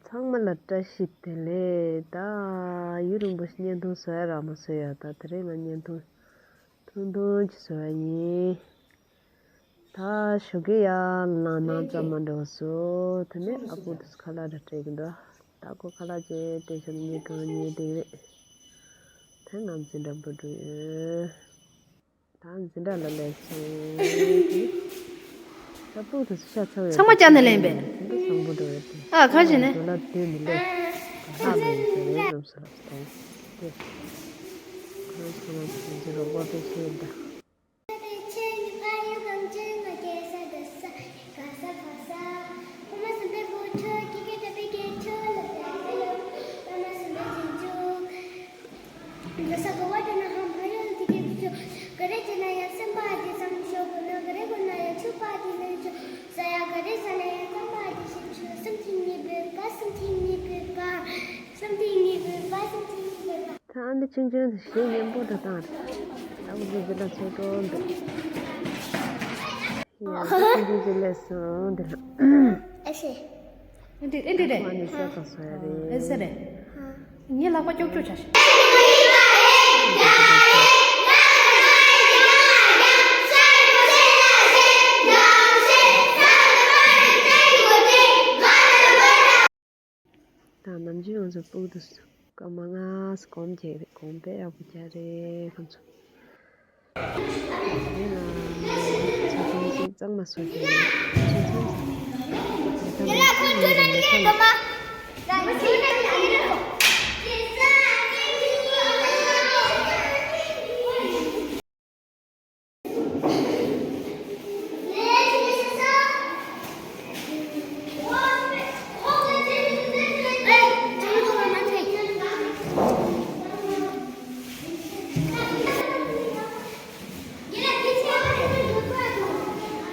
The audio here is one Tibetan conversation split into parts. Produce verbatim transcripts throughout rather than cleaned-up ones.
ཚང་མ་ལ་བཀྲ་ཤིས་བདེ་ལེགས། ད་ཡུན་རིང་པོ་ཞིག་བརྙན་ཐུང་བཟོ་ཡ་རག་མ་སོང་ཡ། ད་དེ་རིང་ང་བརྙན་ཐུང་ཐུང་ཐུང་ཅིག་བཟོ་ཡ་ཡིན། ད་ཞོགས་ཀས་ཡར་ལངས་ན་ཙམ་མ་འགྲོ་སོ། དེ་ནས་ཨ་ཕོ་དེ་ཚོ་ཁ་ལག་འདྲ་སྤྲད་ཀྱི་འདུག་ད་ཁོ་ཁ་ལག་ཅིག་སྤྲད་བཞག་ནས་ངས་གང་ཉལ་བསྡད་ཀྱི་རེད། དེ་ང་འཛིན་གྲྭ་འགྲོ་འགྲོ་ཡོད། ད་འཛིན་གྲྭ་ལ་སླེབས་སོང་། ད་ཕྲུ་གུ་དེ་ཚོ་ཤ་ཚ་བའི་ཚང་མ་བསྐྱལ་ནས་ལེན་པས། འཛིན་གྲྭ་བཟང་པོ་འགྲོ་ཡོད་དེ། ཨ་ཁ་ཞིག་ནས། ཇོ་ལགས་སྡོད་མི་སླེབས། ལྷག་མི་ཡོད་ས་རེད་ལམ་སང་ལབ་སོང་། དེ་ཁོ་རང་ཚོ་ང་ཚོ་འཛིན་གྲྭ་རོགས་པ་དཔེ་ཤེས་ཡོད་ད། ད་ཨ་འདི་ཆུང་ཆུང་དེ་ཞེ་སྙན་པོ་འདྲ་བཏང་རེད། ཨ་ཁུ་འདི་འདི་ལ་ཚོད་འགྲོ་འདུག་ཡ་ཁུ་འདི་འདི་ལས་སོང་འདི་ལ། ཨེ་ཤེ། ཨེ་འདི་ཨེ་འདི་རེད། ཨ་ནི་ཤ་ཚ་བཟོ་ཡ་རེད། ཨེ་ཟེར་རེད། ངའི་ལག་པ་ཀྱོག་ཀྱོག་བྱ་ཞིག་ད་ནམ་རྒྱུན་ང་ཚོ་ཕྲུ་གུ་དེ་སྐར་མ་ལྔ་སྒོམ་རྒྱག་རེད། གོམ་པ་ཡག་པོ་རྒྱག་རེད་ཁོང་ཚོ། དེ་ལ་ཚོ་ཆུང་ཆུང་གཙང་མ་བཟོ་རྒྱུ་ཡིན། ཆུང་ཆུང་ལས་ཀ་ལས་ཀྱི་ཡིན་རེད། ལས་ཀ་ལས།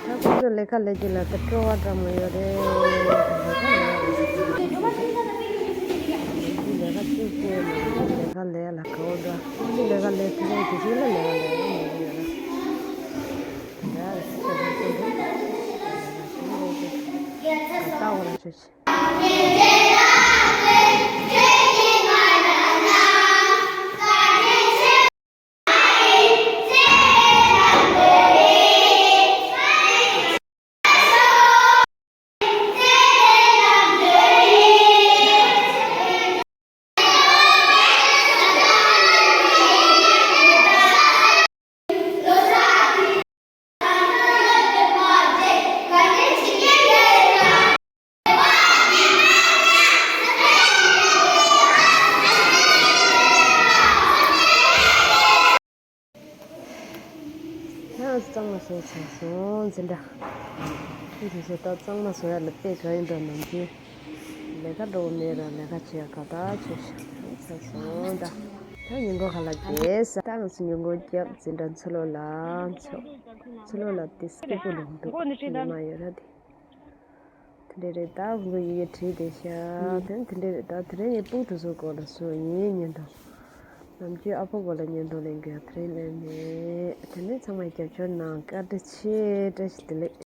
ད་ཁོང་ཚོ་ལས་ཀ་ལས་རྒྱུ་ལ་ད་སྤྲོ་བ་འདྲ་མ་ཡོད་རེད། ལས་ཀ་ལས་ལས་ཀ་ལས་ལ་དགའ་བོ་འདྲ། ཁོང་ཚོ་ལས་ཀ་ལས་དེ་རིང་དེ་རིང་ལ་ལས་ཀ་ལས་ཡོད་རེད། ད་རེད་ད་རེད་ད་རེད་ད་རེད་ད་རེད། ཡང་གཙང་མ་བཟོས་ཚར་སོང་འཛིན་གྲྭ། ཁོང་ཚོ་ད་གཙང་མ་བཟོ་ཡ་ལ་དཔེ་དགའ་ཡིན་འདུག་ནམ་རྒྱུན་ལས་ཀ་འགྲོ་གི་མེད་ར་ལས་ཀ་བྱེད་ཡ་དགའ་ཐག་ཆོད་ཤག་ཚར་སོང་ད། ད་ཉིན་གུང་ཁ་ལག་བརྒྱབ་ཟ། ད་ང་ཚོ་ཉིན་གུང་བརྒྱབ་འཛིན་གྲྭ་འཚོ་ལོ་ལ་འཚོ། འཚོ་ལོ་ལ་དེ་སྐྱིད་པོ་ལོག་འདུག་ཉི་མ་ཡོད་ར་དེ། དེ་འདྲ་རེད། ད་ཁོང་ཚོ་ཡི་གེ་བྲིས་བསྡད་ཤག་དེ་དེ་འདྲ་རེད། ད་དེ་རིང་ངས་ཕྲུ་གུ་དེ་ཚོའི་སྐོར་ལ་བཟོས་ཡིན་བརྙན་ཐུང་། ནམ་རྒྱུན་ཨ་ཕོ་སྐོར་ལ་བརྙན་ཐུང་ལེན་དགོས་ཡ་དེ་རིང་ལེན་མེད། དེ་ནས་ཚང་མས་རྒྱབ་སྐྱོར་གནང་། བཀའ་དྲིན་ཆེ། བཀྲ་ཤིས་བདེ་ལེགས།